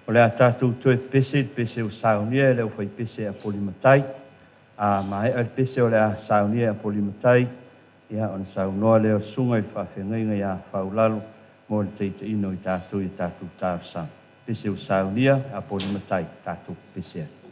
O le a tatou toe pese i le pese ua saunia e le aufaipese a Polimatai. A maea le pese o le a saunia e Apolimatai, ia ona saunoa lea o le susuga i le faafeagaiga ia Faulalo mo le taitaiina o i tatou i a tatou talosaga. Pese ua saunia e Apolimatai, tatou pese ai.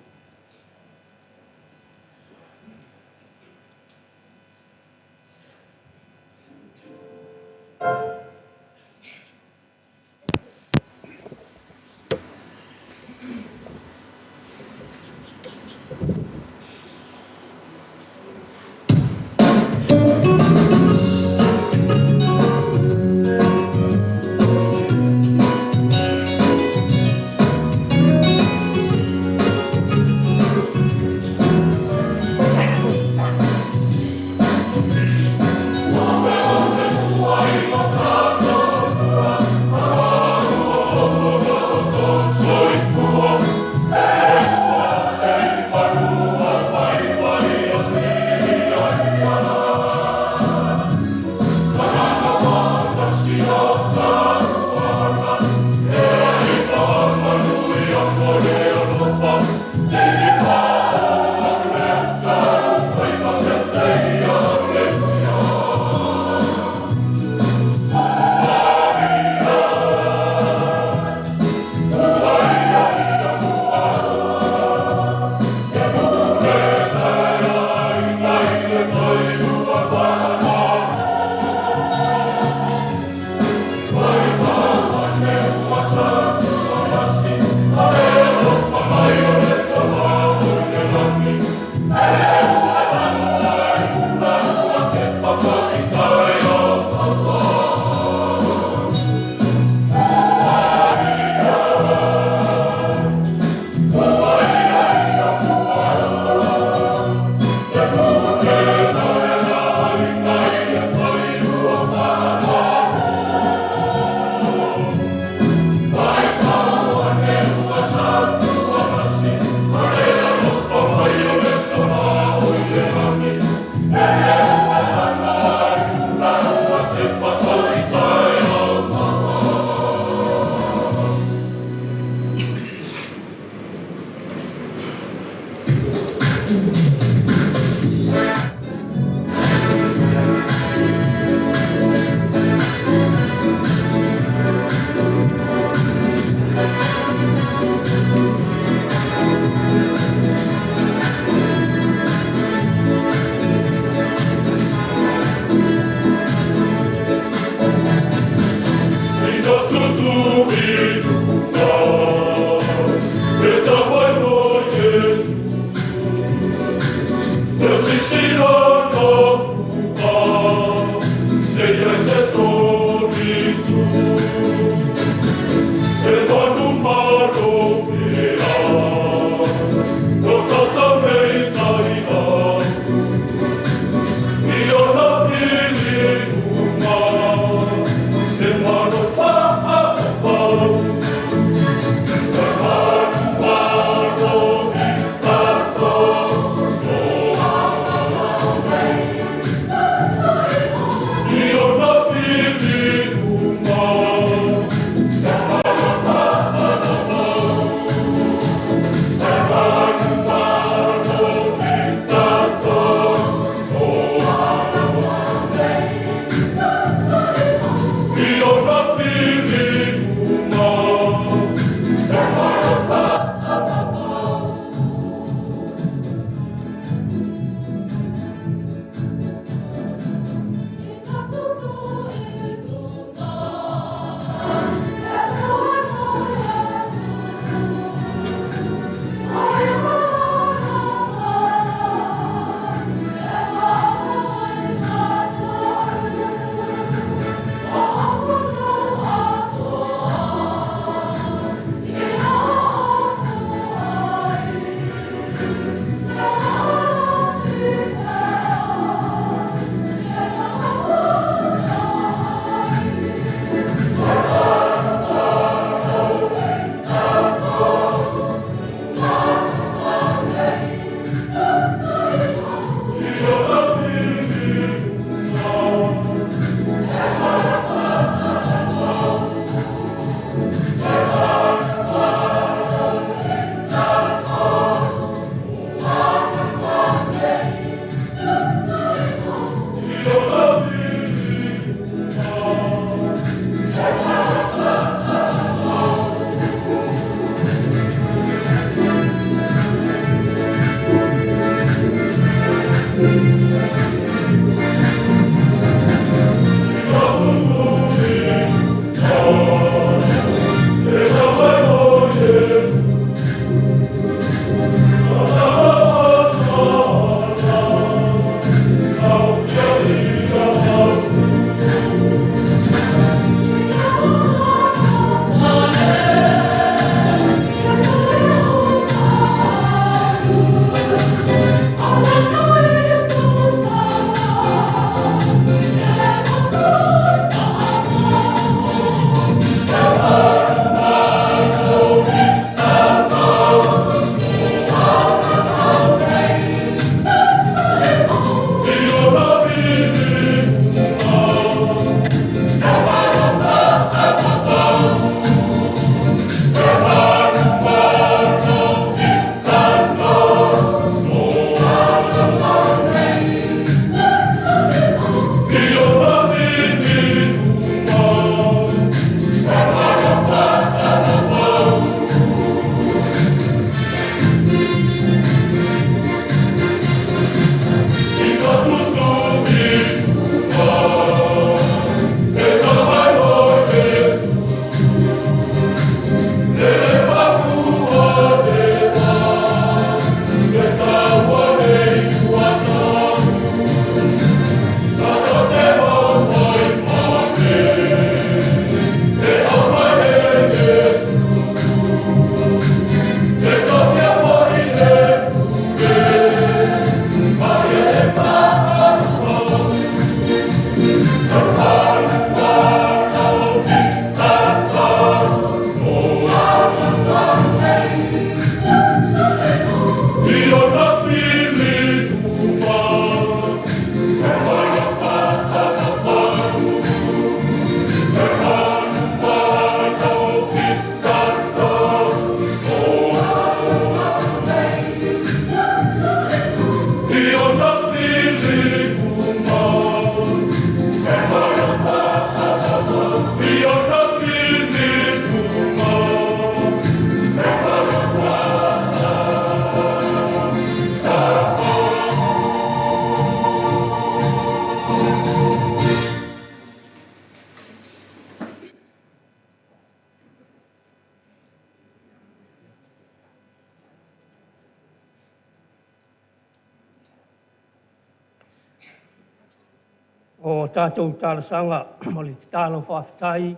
O tatou talosaga o le tatalo faafetai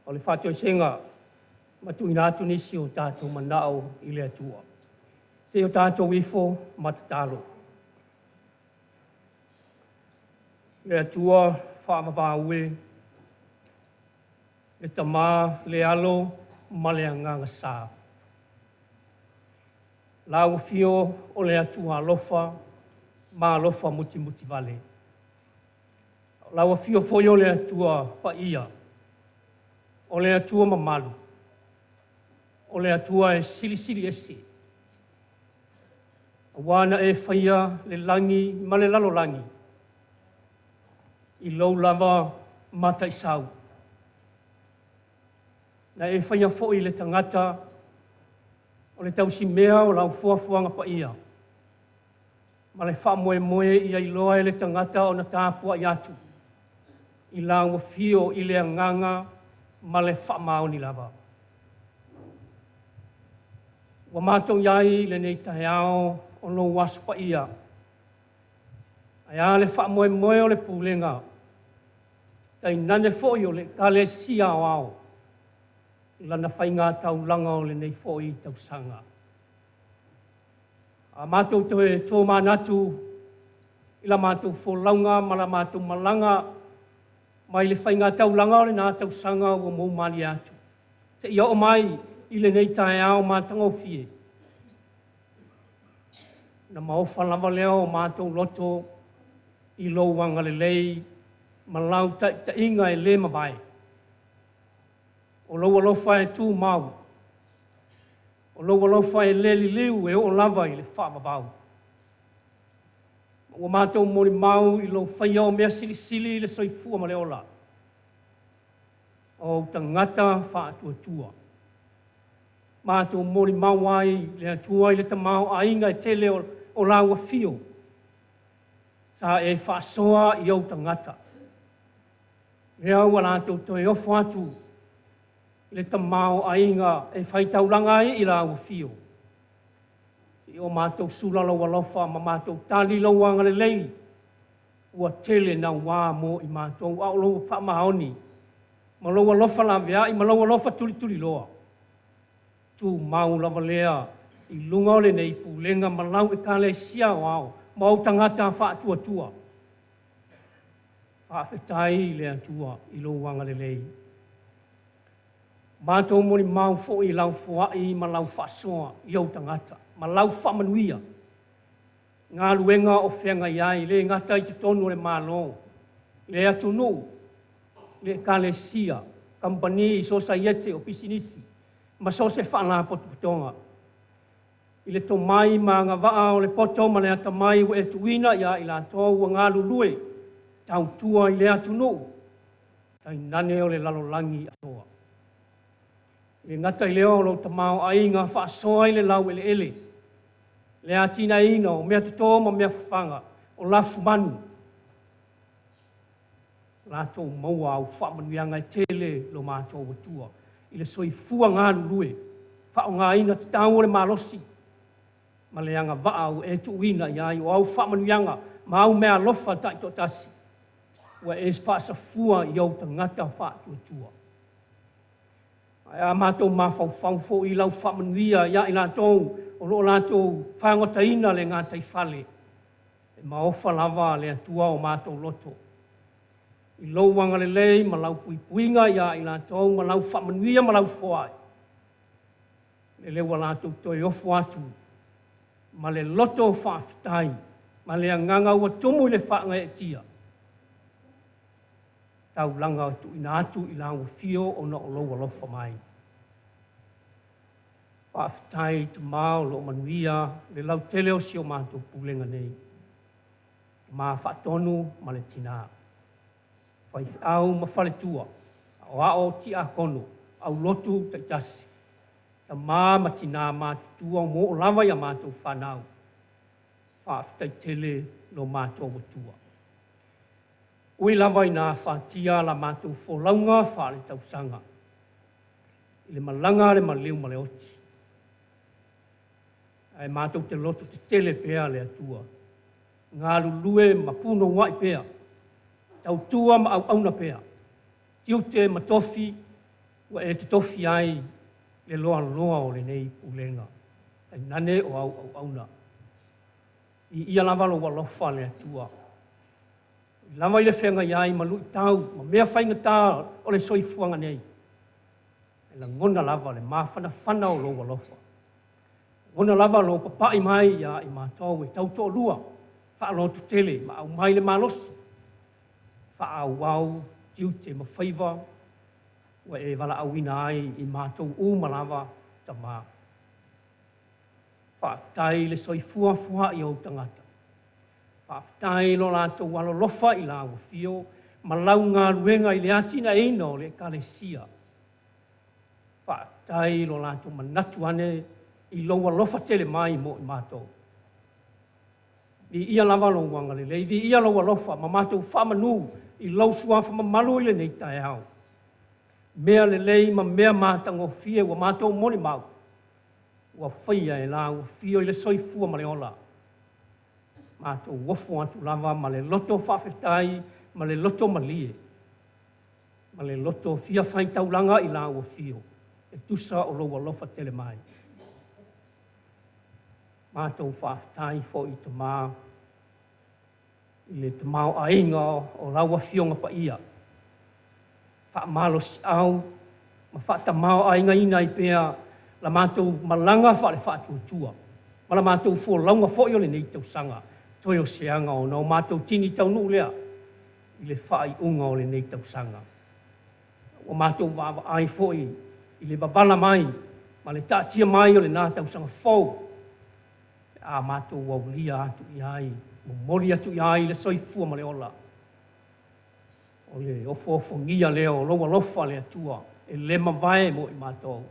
o le faatoesega ma tuuina atu nisi o tatou manao i le Atua. Se i o tatou ifo ma tatalo. Le Atua faavavau e, le Tama, le Alo ma le Agaga Sa. Lau afio o le Atua alofa ma alofa mutimutivale. Lau afio foi o le Atua paia, o le Atua mamalu, o le Atua e silisili ese. Auā na e faia le lagi ma le lalolagi i lou lava mataisau. Na e faia foi le tagata o le tausimea o lau fuafuaga paia, ma le faamoemoe ia iloa e le tagata ona tapuai atu i lau afio i le agaga ma le faamaoni lava. Ua matou i ai i lenei taeao o lou aso paia, ae a le faamoemoe o le pulega, tainane foi o le Ekalesia Aoao i lana faigataulaga o lenei foi tausaga. A matou toe tomanatu i la matou folauga ma la matou malaga mai le faigataulaga o lena tausaga ua moumalie atu, seia oo mai i lenei taeao matagofie, na maofa lava lea o matou loto i lou agalelei ma lau taitaiga e le mavae. O lou alofa e tumau, o lou alofa e le liliu e oo lava i le faavavau. Ma ua matou molimau i lou faia o mea silisili i le soifua ma le ola o ou tagata faatuatua. Matou molimau ai le Atua i le tamaoaiga e tele o lau afio sa e faasoa i ou tagata. Lea ua latou toe ofo atu i le tamaoaiga e faitaulaga ai i lau afio. Se i o matou sula lou alofa ma matou tali lou agalelei ua tele naua mo i matou, a o lou faamaoni ma lou alofa laveai ma lou alofa tulituliloa, tumau lava lea i luga o lenei pulega ma lau Ekalesia Aoao ma ou tagata faatuatua. Faafetai i le Atua i lou agalelei. Matou molimau foi i lau foai ma lau faasoa i ou tagata ma lau faamanuia, galuega o feagai ai, le gata i totonu o le Malo, le atunuu, le ekalesia, kamupani, sosaiete o pisinisi, ma so o se faalapotopotoga. I le tomai ma agavaa o le poto ma le atamai ua e tuuina ia i latou ua galulue tautua i le atunuu, tainane o le lalolagi atoa. E le gata i lea o lou tamaoaiga faasoa i le laueleele, le atinaeina o mea toto ma mea fafaga, o lafumanu, latou maua au faamanuiaga e tele lo matou Atua i le soifua galulue, faaaogaina tatau o le malosi ma le agavaa ua e tuuina i ai o au faamanuiaga ma au meaalofa taitoatasi ua e faasafua i ou tagata faatuatua. Ae a matou mafaufau foi i lau faamanuia ia i latou o lo o latou fagotaina le gataifale, e maofa lava le Atua o matou loto i lou agalelei ma lau puipuiga ia i latou ma lau faamanuia ma lau foai, lele ua latou toe ofo atu ma le loto faafetai ma le agaga ua tumu i le faagaeetia, taulaga tuuina atu i lau afio ona o lou alofa mai. Faafetai Tama o lo o manuia le lautele o si o matou pulega nei, Tama Faatonu ma le Tina, faifeau ma faletua, aoao, tiakono, aulotu taitasi, tama ma tina matutua ua oo lava i a matou fanau. Faafetai tele lo matou Atua. Ui lava ina afatia la matou folauga faaletausaga i le malaga a le maliu ma le oti, ae matou te loto tetele pea le Atua, galulue ma punouai pea. Tautua ma auauna pea, tiute ma tofi ua e totofi ai le loaloa o lenei pulega, tainane o au auauna. Viia lava lou alofa le Atua. Ui lava i le feagai ai ma luitau ma mea faigata o le soifuaga nei, e lagona lava le mafanafana o lou alofa. Lagona lava lou papai mai ia i matou e tautoalua, faalototele ma aumai le malosi, faaauau tiute ma faiva ua e valaauina ai i matou uma lava, Tama. Faafetai i le soifua foai o ou tagata. Faafetai i lo latou alolofa i lau afio ma lau galuega i le atinaeina o le Ekalesia. Faafetai i lo latou manatu ane i lou alofa tele mai mo i matou. Viia lava lou agalelei, viia lou alofa ma matou faamanu i lou suafa mamalu i lenei taeao. Mea lelei ma mea matagofie ua matou molimau, ua faia e lau afio i le soifua ma le ola. Matou ofo atu lava ma le loto faafetai ma le loto malie, ma le loto fia faitaulaga i lau afio, e tusa o lou alofa tele mai. Matou faafetai foi Tama i le tamaoaiga o lau Afioga Paia, faamalosiau ma faatamaoaigaina ai pea la matou malaga faale-faatuatua ma la matou folauga foi o lenei tausaga, toe o se aga ona o matou tini taunuu lea i le faaiuga o lenei tausaga. Ua matou vaavaai foi i le mavala mai ma le taatia mai o lena tausaga fou, pe a matou aulia atu i ai, momoli atu i ai le soifua ma le ola. O le ofoofogia lea o lou alofa le Atua e le mavae mo i matou.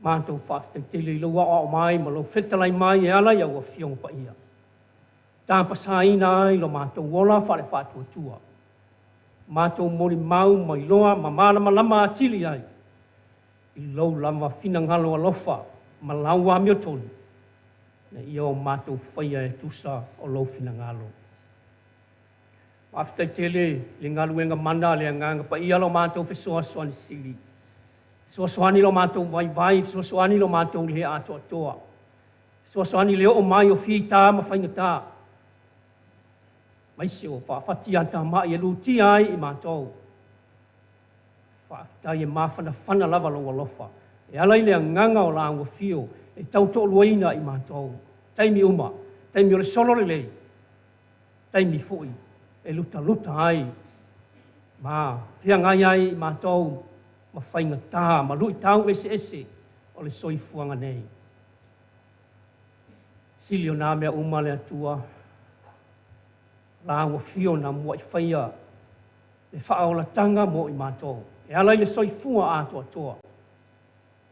Matou faafetai tele i lou aoao mai ma lou fetalai mai e ala i au Afioga Paia, tapasaina ai lo matou ola faale-faatuatua, matou molimau ma iloa ma malamalama atili ai i lou lava finagalo alofa ma lau amiotonu, ina ia o matou faia e tusa o lou finagalo. Faafetai tele i le galuega mana a le Agaga Paia lo matou fesoasoani sili, fesoasoani i lo matou vaivai, fesoasoani i lo matou le atoatoa, fesoasoani i le oo mai o fita ma faigata, aemaise o faafatiatamai e lutia ai i matou. Faafetai e mafanafana lava lou alofa e ala i le agaga o lau afio e tautoaluaina i matou taimi uma, taimi o le solo lelei, taimi foi e lutaluta ai ma feagai ai i matou ma faigata ma luitau eseese o le soifuaga nei. Sili o na mea uma le Atua, lau afio na muai faia le faaolataga mo i matou, e ala i le soifua atoatoa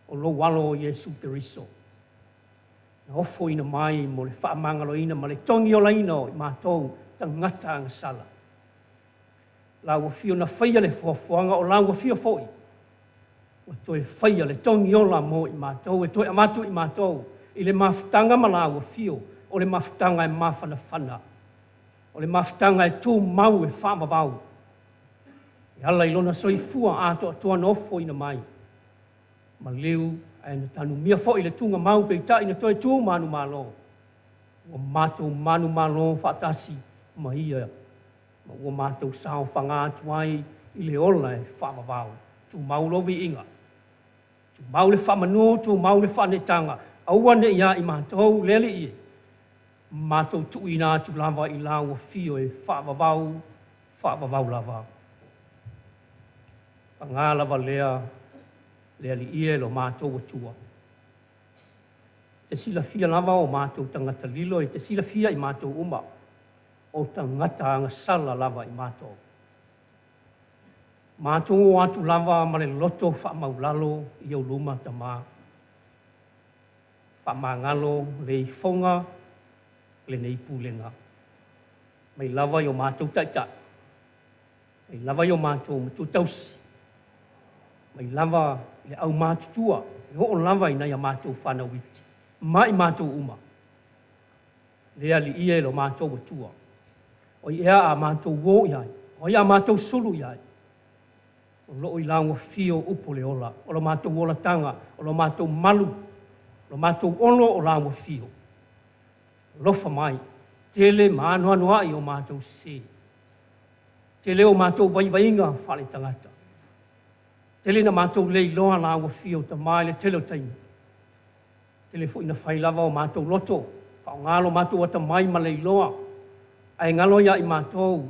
o lou alo o Iesu Keriso, na ofoina mai mo le faamagaloina ma le togiolaina o i matou tagata agasala. Lau afio na faia le foafoaga o lau afio foi ua toe faia le togiola mo i matou, e toe avatu i matou i le mafutaga ma lau afio, o le mafutaga e mafanafana, o le mafutaga e tumau e faavavau, e ala i lona soifua atoatoa na ofoina mai, maliu ae na tanumia foi le tugamau peitai na toe tu manumalo, ua matou manumalo faatasi ma ia, ma ua matou saofaga atu ai i le ola e faavavau. Tumau lou viiga, tumau le faamanu, tumau le faaneetaga, aua ne i ia i matou le Alii e, matou tuuina atu lava i lau afio e faavavau, faavavau lava. Paga lava lea le Alii e lo matou Atua. E te silafia lava o matou tagata lilo, e te silafia i matou uma, o tagata agasala lava i matou. Matou o atu lava ma le loto faamaulalo i ou luma, Tama. Faamagalo le ifoga lenei pulega. Mai lava i o matou taitai, mai lava i o matou matuatausi, mai lava i le aumatutua, e oo lava i nai a matou fanau iti, ma i matou uma. Le Alii e lo matou Atua. O ai ea a matou o i ai? O ai a matou sulu i ai? O loo i lau afio upu o le ola, o lo matou olataga, o lo matou malu, o lo matou ono o lau afio. Alofa mai, tele ma anoanoai o matou sesē, tele o matou vaivaiga faaletagata, tele na matou le iloa lau afio Tamā i le tele o taimi, tele foi na fai lava o matou loto, faaaoga lo matou atamai ma le iloa, ae galo ia i matou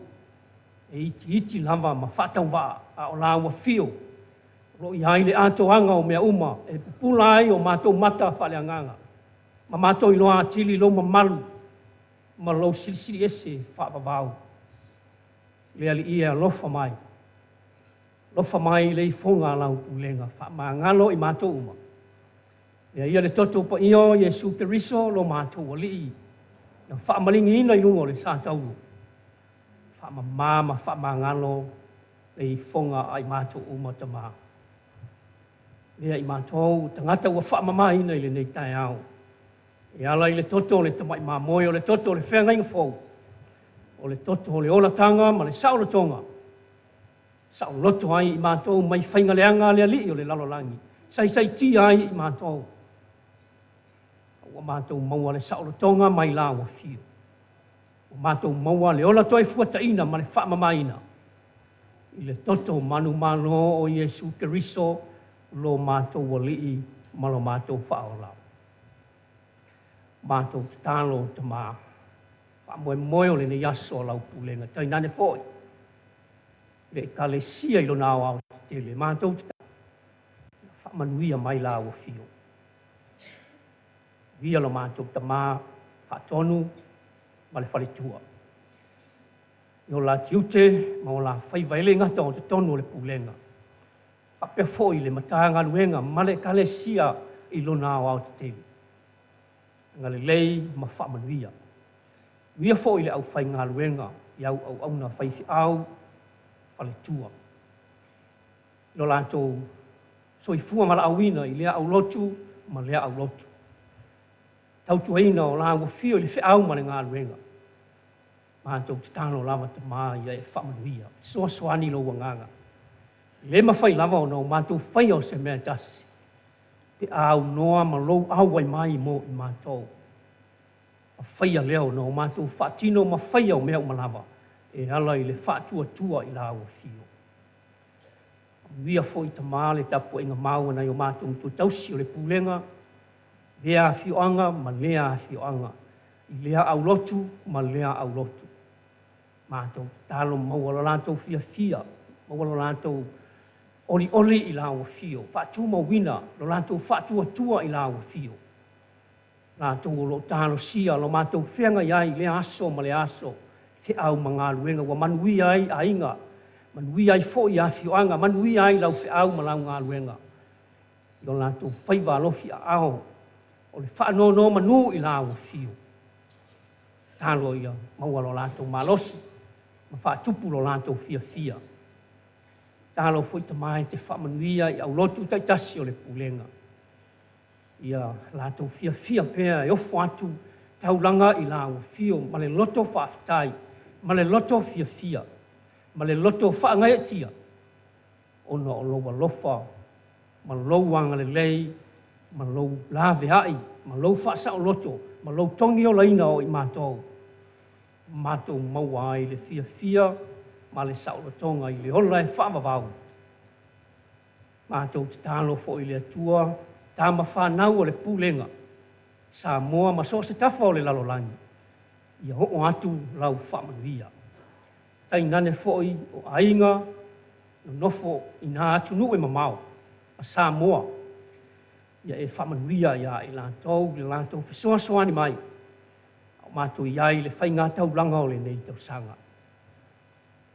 e itiiti lava ma faatauvaa, a o lau afio o lo o i ai le atoaga o mea uma e pupula ai o matou mata faaleagaga ma matou iloa atili lou mamalu ma lou silisili ese faavavau. Le Alii e alofa mai, alofa mai i le ifoga a lau pulega, faamagalo i matou uma. Ia ia le toto paia o Iesu Keriso lo matou Alii, na faamaligiina i luga o le satauro, faamama ma faamagalo le ifoga a i matou uma Tamā. Lea i matou tagata ua faamamaina i lenei taeao, e ala i le toto o le tamai mamoe, o le toto o le feagaiga fou, o le toto o le olataga ma le saolotoga, saoloto ai i matou mai faiga leaga a le alii o le lalolagi, saisaitia ai i matou, ua matou maua le saolotoga mai lau afio, ua matou maua le ola toe fuataina ma le faamamaina i le toto manumalo o Iesu Keriso lo matou Alii ma lo matou Faaola. Matou tatalo Tamā, faamoemoe o lenei aso o lau pulega, tainane foi le Ekalesia i lona aoaotetele, matou tatalo, faamanuia mai lau afio. Via lo matou Tamā Faatonu ma le faletua. I o la tiute ma o la faiva e le gata o totonu o le pulega, faapea foi le Matagaluega ma le Ekalesia i lona aoaotetele. Agalelei ma faamanuia. Manuia foi le aufaigaluega i au auauna faifeau faletua. I lo latou soifua valaauina i lea aulotu ma lea aulotu. Tautuaina o lau afio i le feau ma le galuega. Matou tatalo lava Tamā ia e faamanuia, fesoasoani lou agaga. E le mafai lava ona o matou faia o se mea e tasi, pe a aunoa ma lou auai mai mo i matou. Ma faia lea ona o matou faatino ma faia o mea uma lava e ala i le faatuatua i lau afio. Manuia foi Tamā le tapuaiga mau a nai o matou matua tausi o le pulega, lea afioaga ma lea afioaga, i lea aulotu ma lea aulotu. Matou tatalo maua lo latou fiafia, maua lo latou olioli i lau afio, faatumauina lo latou faatuatua i lau afio. Latou o lo o talosia lo matou feagai ai i lea aso ma lea aso, feau ma galuega ua manuia ai aiga, manuia ai foi afioaga, manuia ai lau feau ma lau galuega. I o latou faiva alofiaao o le faanonomanu i lau afio. Tatalo ia maua lo latou malosi ma faatupu lo latou fiafia. Tatalo foi Tamā e te faamanuia i aulotu taitasi o le pulega. Ia latou fiafia pea e ofo atu taulaga i lau afio ma le loto faafetai, ma le loto fiafia, ma le loto faagaeetia, ona o lou alofa ma lou agalelei ma lou laveai ma lou faasaoloto ma lou togiolaina o i matou, matou maua ai le fiafia ma le saolotoga i le ola e faavavau. Matou tatalo foi i le Atua, tama fanau o le pulega, Samoa ma so o se tafa o le lalolagi, ia oo atu lau faamanuia. Tainane foi o aiga nonofo i nā atunuu e mamao ma Samoa, ia e faamanuia ia i latou le latou fesoasoani mai, a o matou i ai i le faigataulaga o lenei tausaga.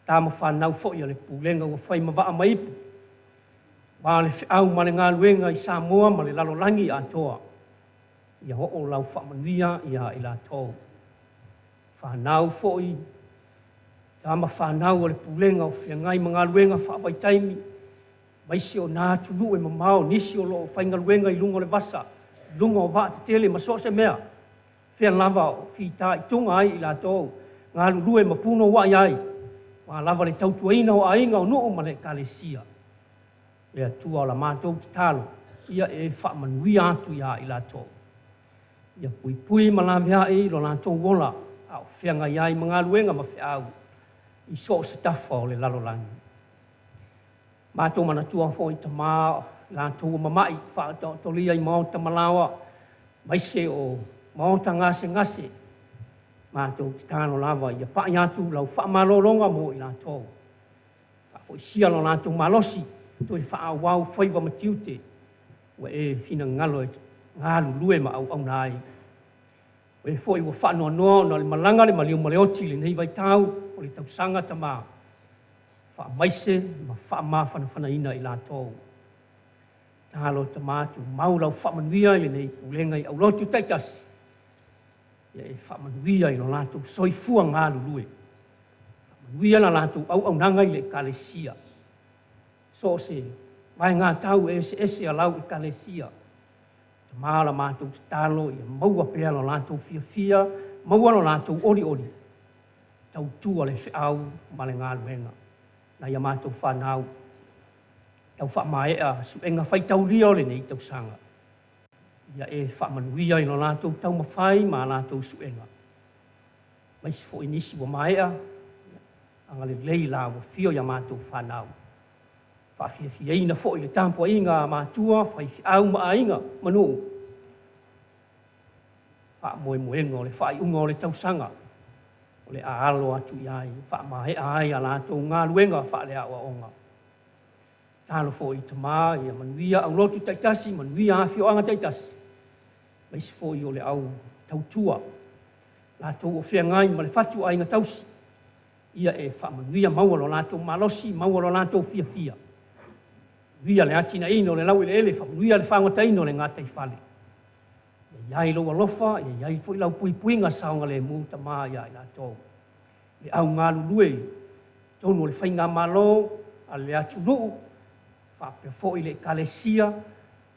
Tama fanau foi a le pulega ua fai ma vaa ma ipu, aua le feau ma le galuega i Samoa ma le lalolagi atoa, ia oo lau faamanuia ia i latou. Fanau foi, tama fanau o le pulega o feagai ma galuega faavaitaimi, aemaise o nā atunuu e mamao, nisi o lo o faigaluega i luga o le vasa, luga o vaatetele ma so o se mea, fea lava o fitaituga ai i latou, galulue ma punouai ai, aua lava le tautuaina o aiga, o nuu ma le Ekalesia. Le Atua o la matou tatalo, ia e faamanuia atu ia i latou. Ia puipui ma laveai lo latou ola a o feagai ai ma galuega ma feau i so o se tafa o le lalolagi. Matou manatua foi tama latou ua mama'i faataotolia i maota ma laoa, aemaise o maota gasegase. Matou tatalo lava ia pai atu lau faamalologa mo i latou. Faafoisia lo latou malosi toe faaauau faiva ma tiute ua e finagalo e galulue ma auauna ai. O e foi ua faanoanoa ona o le malaga a le maliu ma le oti i lenei vaitau o le tausaga Tama, faamaise ma faamafanafanaina i latou. Tatalo Tama, tumau lau faamanuia i lenei pulega i aulotu taitasi, ia e faamanuia i lo latou soifua galulue, faamanuia la latou auaunaga i le Ekalesia, so o se vaegatau eseese a lau Ekalesia. Tama, o la matou tatalo ia maua pea lo latou fiafia, maua lo latou olioli, tautua le feau ma le galuega. Nai a matou fanau, tau faamaea suega faitaulia o lenei tausaga, ia e faamanuia i lo latou taumafai ma a latou suega. Aemaise foi nisi ua maea, agalelei i lau afio i a matou fanau. Faafiafiaina foi le tapuaiga a matua, faifeau ma aiga ma nuu, faamoemoega o le faaiuga o le tausaga o le a alo atu i ai e faamaea ai a latou galuega faaleaoaoga. Tatalo foi Tama ia manuia aulotu taitasi, manuia afioaga taitasi, aemaise foi o le au tautua, latou o feagai ma le fatuaiga tausi, ia e faamanuia, maua lo latou malosi, maua lo latou fiafia, manuia le atinaeina o le laueleele, faamanuia le fagotaina o le gataifale. Ia i ai lou alofa, ia i ai foi lau puipuiga saogalemu Tama ia i latou. Le au galulue i totonu o le faigamalo a le atunuu, faapea foi le Ekalesia,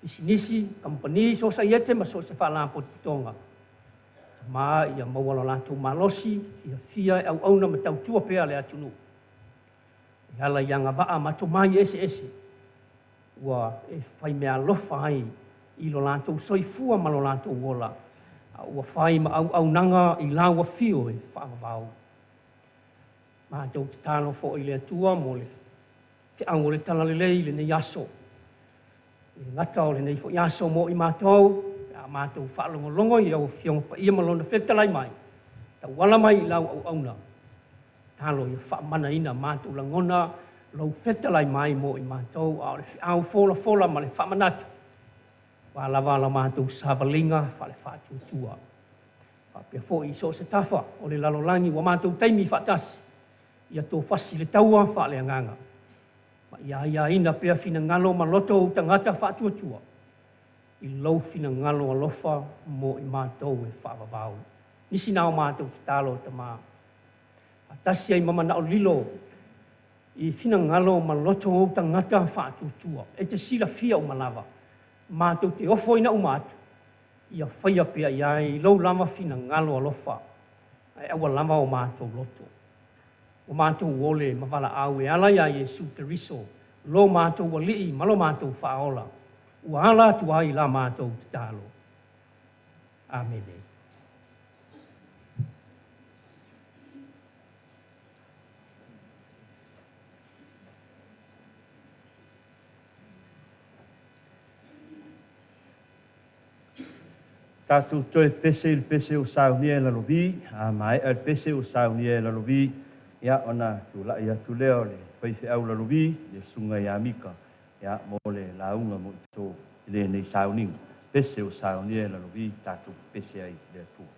pisinisi, kamupani, sosaiete ma so o se faalapotopotoga. Tama ia maua lo latou malosi, fiafia e auauna ma tautua pea le atunuu e ala i agavaa ma tomai eseese ua e faimeaalofa ai i lo latou soifua ma lo latou ola, a ua fai ma auaunaga i lau afio e faavavau. Matou tatalo foi i le Atua mo le feau o le Talalelei i lenei aso. E le gata o lenei foi aso mo i matou, pe a matou faalogologo i lau Afioga Paia ma Lona fetalai mai, tauala mai i lau auauna, tatalo ia faamanaina matou lagona lou fetalai mai mo i matou, a o le feau folafola ma le faamanatu, aua lava la matou savaliga faale-faatuatua. Faapea foi i so o se tafa o le lalolagi ua matou taimi faatasi, ia tofasi le taua faaleagaga, ma ia aiaina pea finagalo ma loto o ou tagata faatuatua i lou finagalo alofa mo i matou e faavavau. Nisi na o matou tatalo, Tama, faatasi ai ma manao lilo i finagalo ma loto o ou tagata faatuatua, e te silafia uma lava, matou te ofoina uma atu, ia faia pea i ai lou lava finagalo alofa, ae aua lava o matou loto. Ua matou ole ma valaau e ala iā Iesu Keriso, lo matou Alii ma lo matou Faaola, ua ala atu ai la matou tatalo. Amene. Tatou toe pese i le pese ua saunia e Lalovi. A maea le pese ua saunia e Lalovi, ia ona tulai atu lea o le faifeau Lalovi, le susuga ia Mika, ia, mo le lauga mo i outou i lenei sauniga. Pese ua saunia e Lalovi, tatou pese ai i le Atua.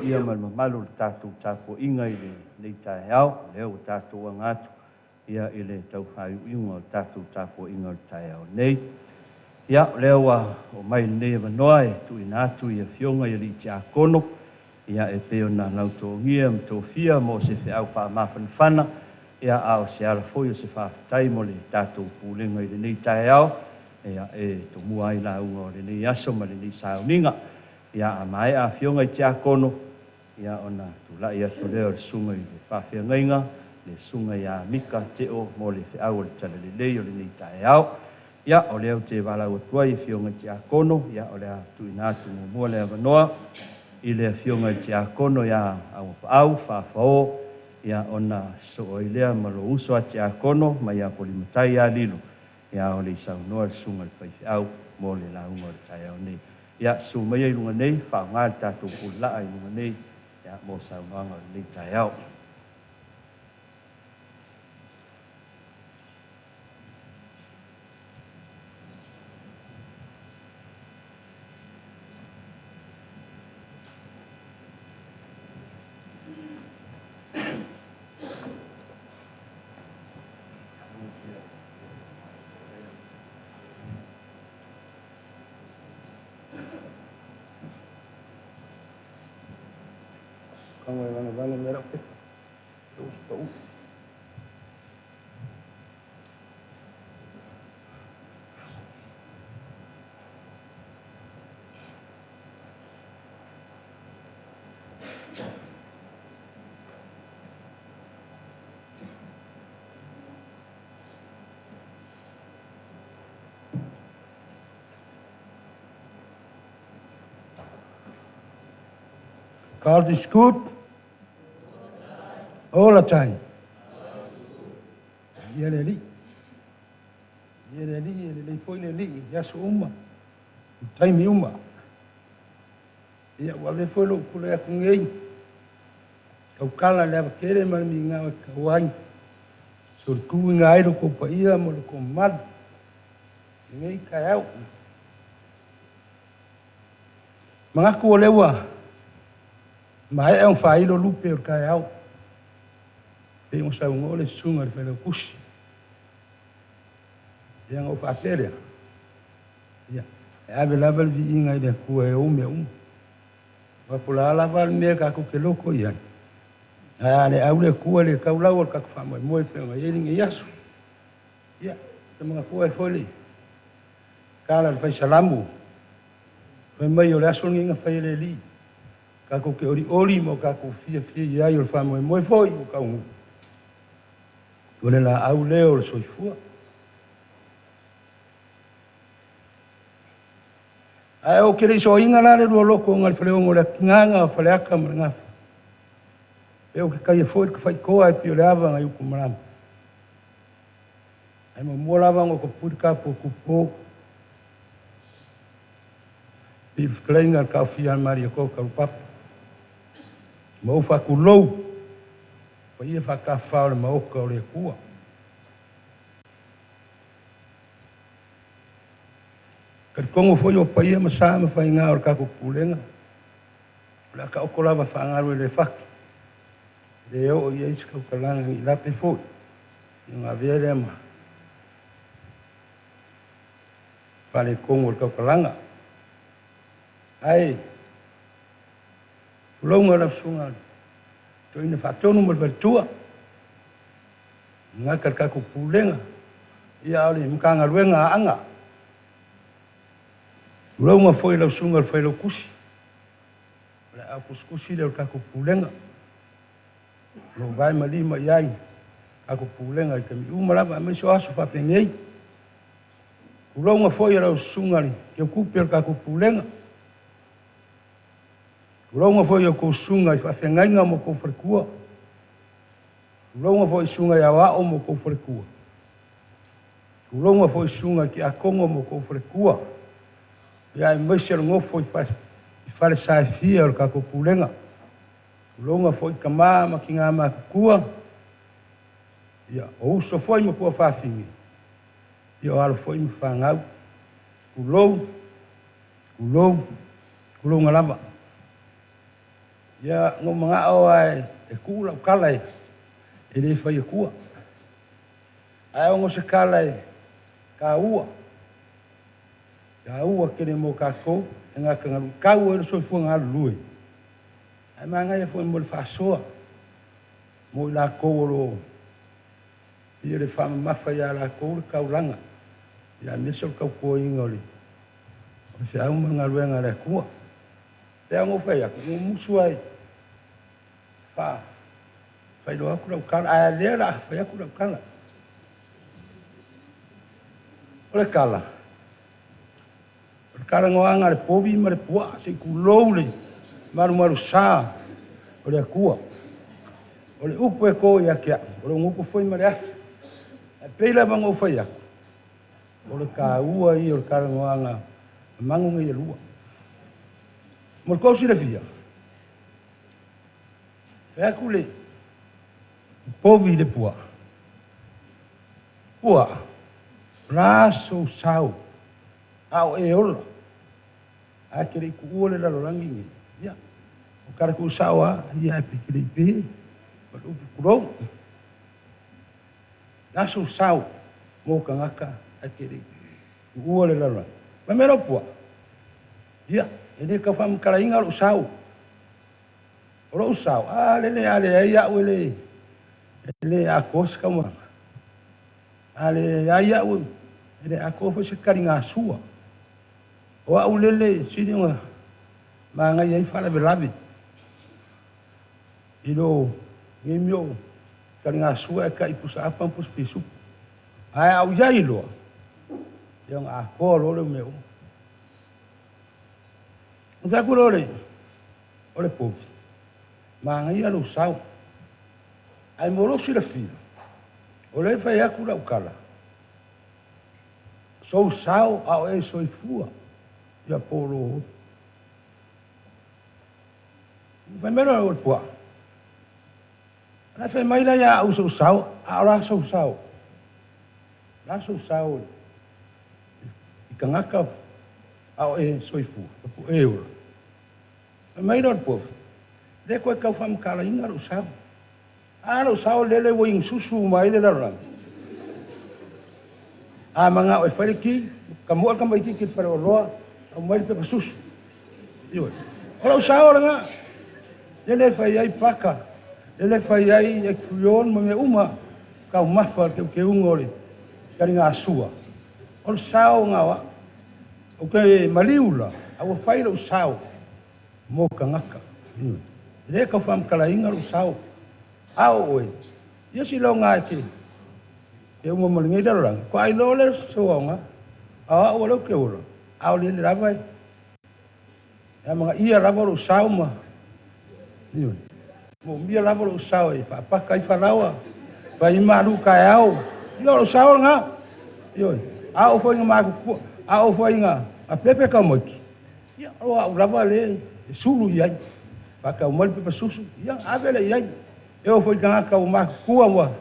paia ma le mamalu o le tatou tapuaiga i lenei taeao, o lea ua tatou aga atu ia i le tau faaiuiuga o le tatou tapuaiga o le taeao nei. Ia, o lea ua oo mai lenei avanoa e tuuina atu i afioga i alii tiakono, ia e pei ona lautogia ma tofia mo se feau faamafanafana, ia a o se ala foi o se faafetai mo le tatou pulega i lenei taeao, ia e tomua ai lauga o lenei aso ma lenei sauniga. Ia, a maea afioga i tiakono, ia ona tulai atu lea o le susuga i le faafeagaiga, le susuga ia Mika Teo mo le feau o le Talalelei o lenei taeao. Ia, o lea ou te valaau atu ai i afioga i tiakono, ia o le a tuuina atu muamua le avanoa i le afioga i le tiakono ia Auapaau Faafao, ia ona sosoo ai lea ma lou uso a tiakono mai ia Polimatai ia Lilo, ia o le i saunoa le susuga i le faifeau mo le lauga o le taeao nei. Ia, susu maia i luga nei, faaaoga le tatou pulelaa i luga nei, ia, mo saunoaga o lenei taeao. God is good all the time. Ia le Alii. Ia le Alii, e lelei foi le Alii i aso uma, i taimi uma. Ia, ua avea foi lou tulai atu nei, tautala i le ava tele ma le migao e tatau ai, solituina ai lo tou paia ma lo tou mamalu i lenei taeao. Manatu o lea ua maea ona faailo lupe o le taeao, pei ona saunoa le susuga i le Failautusi. Ia ona ou faapea lea, ia, e ave lava le viiga i le Atua e ou mea uma. Aua po o le a lava le mea tatou te loto i ai, ae a le au le Atua e le tau lau o le tatou faamoemoe pei ona i ai lenei aso. Ia, ou te manatua ai foi le tala a le Fai Salamo, fai mai o le aso lenei na fai e le Alii, tatou te olioli ma o tatou fiafia i ai, o le faamoemoe foi ua taunuu, o le laau lea o le soifua. Ae ou te le i soaina la le lua loto ona o le faleono o le atinaga o Faleata ma le Gafa, pe ou te taia foi le tafaitoa e pei o le ava nai Utumalama. Ae muamua lava ona ou tapui le tapu o Tupo, pei o le fetalaiga a le taofia a Malietoa Taulopapa, ma ou faatulou paia faatafafa o le Maota o le Atua. Talitonu foi o paia ma sa ma faiga o le tatou Pulega, o le a taoto lava faagalu e le fatu, e le oo i ai se tautalaga ni lape foi, ona avea lea ma faaletonu o le tautalaga. Ae tulouna lau susuga Toeaina Faatonu ma le faletua, e gata i le tatou Pulega, ia a o le Matagaluega a Aana. Tulouna foi lau susuga i le Failautusi, o le aao tusitusi lea o le tatou Pulega, o lo o vae ma lima i ai le tatou Pulega i taimi uma lava, aemaise o aso faapenei. Tulouna foi lau susuga i le Teutupe o le tatou Pulega, tulouna foi i a outou susuga i faafeagaiga ma outou faletua, tulouna foi i susuga i aoao ma outou faletua, tulouna foi i susuga i tiakono ma outou faletua, ia aemaise le nofo i falesa e fia o le tatou Pulega. Tulouna foi i tama ma tina matutua, ia o uso foi ma tuafafine, ia o alo foi ma fanau. Tulou, tulou, tulouna lava. Ia, na ou manao lava e tuu lau tala e le fai atua. Ae ona o se tala e taua, taua tele mo tatou e gata luitau ai le soifua galulue, ae manaia foi mo le faasoa mo i latou o lo o pei o le faamamafa ia latou le taulaga, aemaise o le tautuaina o le feau ma le galuega a le Atua. Pei lava ona ou fai atu, ua musu lava e faailoa atu lau tala, ae o lea o le a fai atu lau tala. O le tala, o le talanoaga a le povi ma le puaa, se i tulou le malumalusa o le Atua. O le upu e to ia te au, o lona upu foi ma le afi. Ae pei lava ona ou fai atu, o le taua ia o le talanoaga a manu nei e lua. Mo le tou silafia, fai atu le povi i le puaa, puaa, o le a sou sao a o e ola, ae te le i tuua le lalolagi lenei. Ia, o tala tuusao lava, ia ae pe te le i pe, o le upu tulou. O le a sou sao mo tagata ae te le i tuua le lalolagi. Fai mai lau puaa, ia, e le tau faamatalaina lou sao. O lou sao, a lele a leai au e le atoa se taumafataga. A leai au e le atoa foi se taligasua. O au lele e sili ona manaia ai faalavelave i lo nei mea o taligasua e tai pusaapa ma pusapisupu. Ae a ou i ai loa, ia ona atoa loa lea o mea uma. Ona fai atu lea o le povi, manaia lou sao. Ae mo lou silafia, o lea e fai atu lau tala, sou sao a o e soifua, ia po o lou olo. Fai mai loa o le puaa, o la e fai mai la ia au sou sao, a o la sou sao. O la sou sao i tagata a o e soifua, po o e ola. Fai mai loa le povi, le toe tau faamatalaina lou sao. A lou sao lele ua igususu uma ai le lalolagi. A manao e fai le ki, tamoe le tamaitiiti i le faleoloa, aumai le pepa susu. Ioe. O lou sao lena, lele e fai ai paka, lele e fai ai Ecfrion ma mea uma, taumafa le teuteuga o le taligasua. O le sao lena o au. Ou te maliu la, a ua fai lou sao mo tagata. Ioe. E le tau faamatalaina lou sao. A o oe, ia siloga e te uma ma lenei lalolagi, faatoa iloa lea o sou aoga. A o au o lea ou te ola, a o lele lava e amanaia lava lou sao ma ioe. Moomia lava lou sao e faapaka ai falaoa, fai malu taeao. Ia o lou sao lena. Ioe. A oo foi ina matutua, a oo foi ina pepe taumaiti, ia o au lava lea e sulu i ai. Faatau mai le pepa susu, ia ave lea i ai. E oo foi i tagata ua matutua ua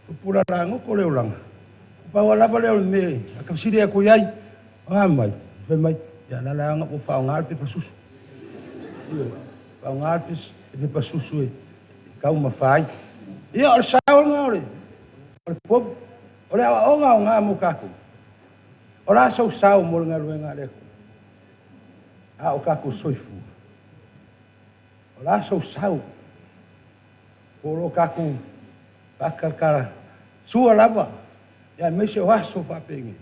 pupula lagoto le olaga, pau lava lea o le mea a ta fesili atu i ai, o a mai? Fai mai, ia la la ua faaaoga le pepa susu. Ioe, faaaoga le pepa susu e taumafa ai. Ia o le sao lena o le povi. O le aoaoga aoga mo tatou. O le a sou sao mo le galuega a le Atua? A o tatou soifua. O le a sou sao? Po o lo o tatou faatalatala sua lava, ia aemaise o aso faapenei.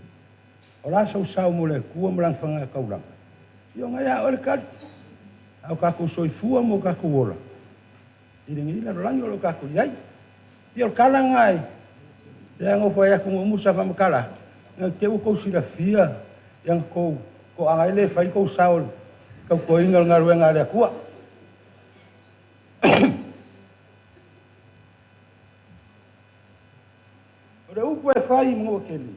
O le a sou sao mo le Atua ma lana fagataulaga? Ia ona ia oe le tali. A o tatou soifua ma o tatou ola, i lenei lalolagi o lo o tatou i ai. Ia o le tala lena e leaga o fai atu na umusa faamatala atu, na te i ua tou silafia, ia na tou toaga ai le fai tou sao i le tautuaina o le galuega a le Atua. O le upu e fai i Manuatele,